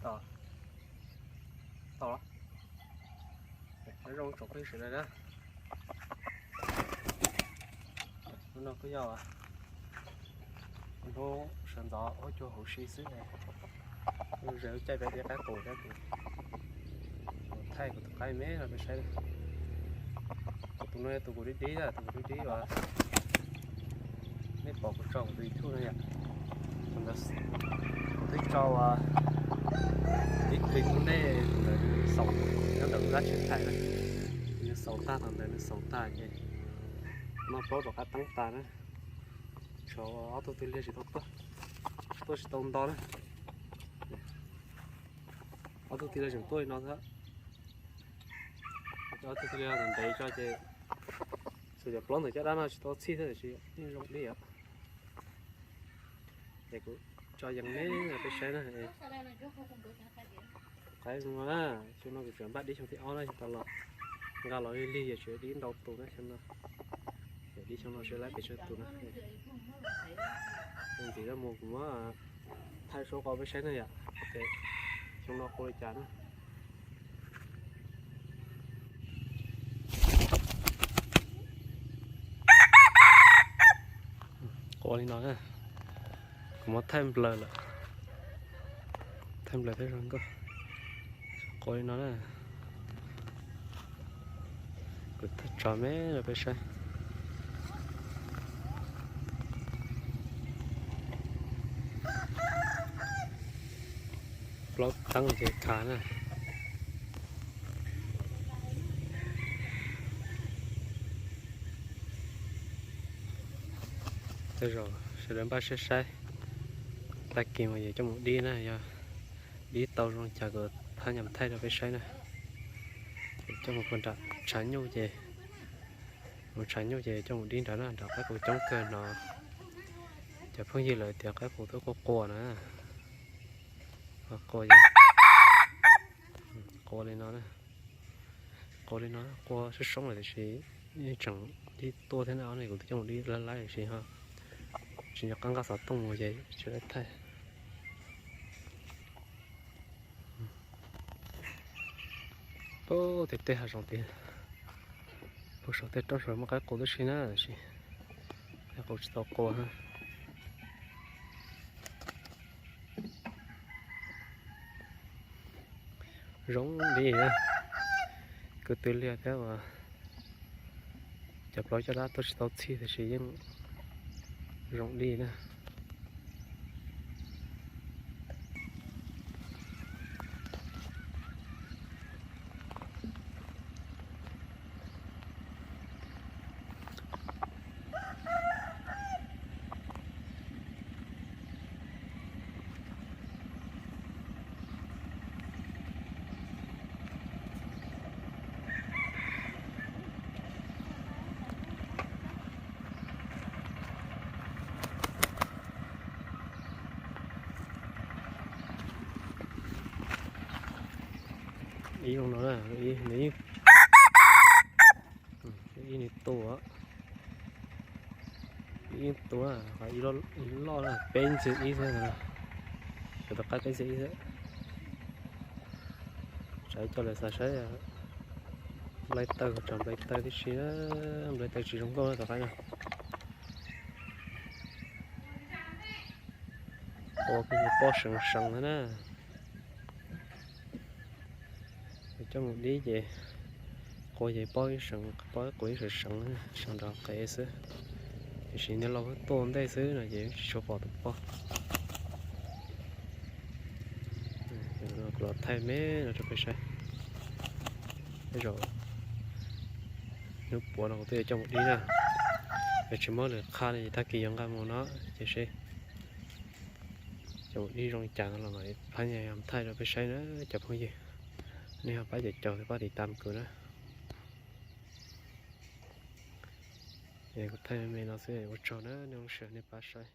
Tau, tau los. Nyob zoo tsoom phooj ywg sawv daws na. Hnub no kuj yog hnub sawv ntxov huab cua huv si xwb, kuj ze lub caij peb dib qaib qus thiab kuv thaij kuv tus qaib me no peb saib. Kuv tus no yog tus kuv dib dib, tus kuv dib dib uas nej pom kuv tso kuv tus YouTube no yom. Kuv twb tso uas ib clip rau nej, tus ntawd nws xaus nyob ntawm lub dab tsheb thaiv na. Nws xaus tag, thaum ntawd nws xaus tag ces noj plaub rov qab teeb tas na. Tshuav ob tug twg liag tsis tau tuaj, tuaj tsis tau nto na. Ob tug twg liag tseem tuaj li no xwb. Ob tug twg liag ntev tso ces xyov cov plaub ntawm caj dab no tsis tau txhij xwb tiam sis yeej zoo dib os. Ces kuv tso yees me peb saib na. Qaib zoo no na, xyoo no kuv tseem npaj dib xyoo thib ob na, xyoo tas los nqa los lig lig, yog tseem dib ntau tus na xyoo no. Yog dib xyoo no seb lab pes tsawg tus na. Ntxiv mus kuv muab thaij suab qua peb saib na yom, xyoo no qua li cas na. Qua li no na, kuv muab thaij nplaws lawm, thaij nplaws thiab zoo nkauj. Qua li no na, kuv thaij tso me rau peb saib. Plaub teeb ces khav na. Tej zaum sawv daws npaj siab saib, tag kis mas yuav coj mus dib na, yog dib tau zoo cas kuv thab nyam thaij rau peb saib na. Coj mus pw nram tshav nyuj ces, mus tshav nyuj ces coj mus dib nrad na, nrad qaib qus coob kawg no. Cov phooj ywg lawv tias qaib qus twb qua qua na. Qua, qua li no, qua li no, qua soob soob lawm tiam sis tseem dib tuaj thiab na, ob no kuv twb coj mus dib lawm tiam sis ho tsis nco qab nqa xov tooj mus ces tsis tau thaij. Pem tej hav zoov tid, pem saum tej roob saud muaj qaib qus tib si na, tiam sis qaib qus tsis tau qua. Zoo li, kuj twb liag thiab as, cov plaub caj dab tuaj tsis tau txhij tiam sis yeej zoo li na. Ib no, ib nws tua, ib tua, ib loj na, peb ntxwg ib xwb, kuv tus qaib peb ntxwg ib xwb. Saib coj lawv xav saib nplai taw, tso nplai taw tib si, nplai taw tsis zoo nkauj na tus qaib no. Qua kuj pob seev seev thiab na. Coj mus dib ces qua ces pob ib seev, pob ib qus ib seev seev, seev nrov qev xwb. Tiam sis niag laus tuaj ua ntej xwb no ces tsis tshua pom tus pob. Kuv los thaij me no rau peb saib. Tej zaum hnub puav no kuv twb yuav coj mus dib na. Yog tsis muaj lwm qhov li ces tag kis yuav nqa mus no ces seb coj mus dib zoo li cas no los mam phab nyas thaij rau peb saib na cov phooj ywg. Nej ho pab caum caum thiab pab tiv tam kuv na. Es kuv thaij me me no xwb, ua tsaug na, nej zoo siab nej pab saib.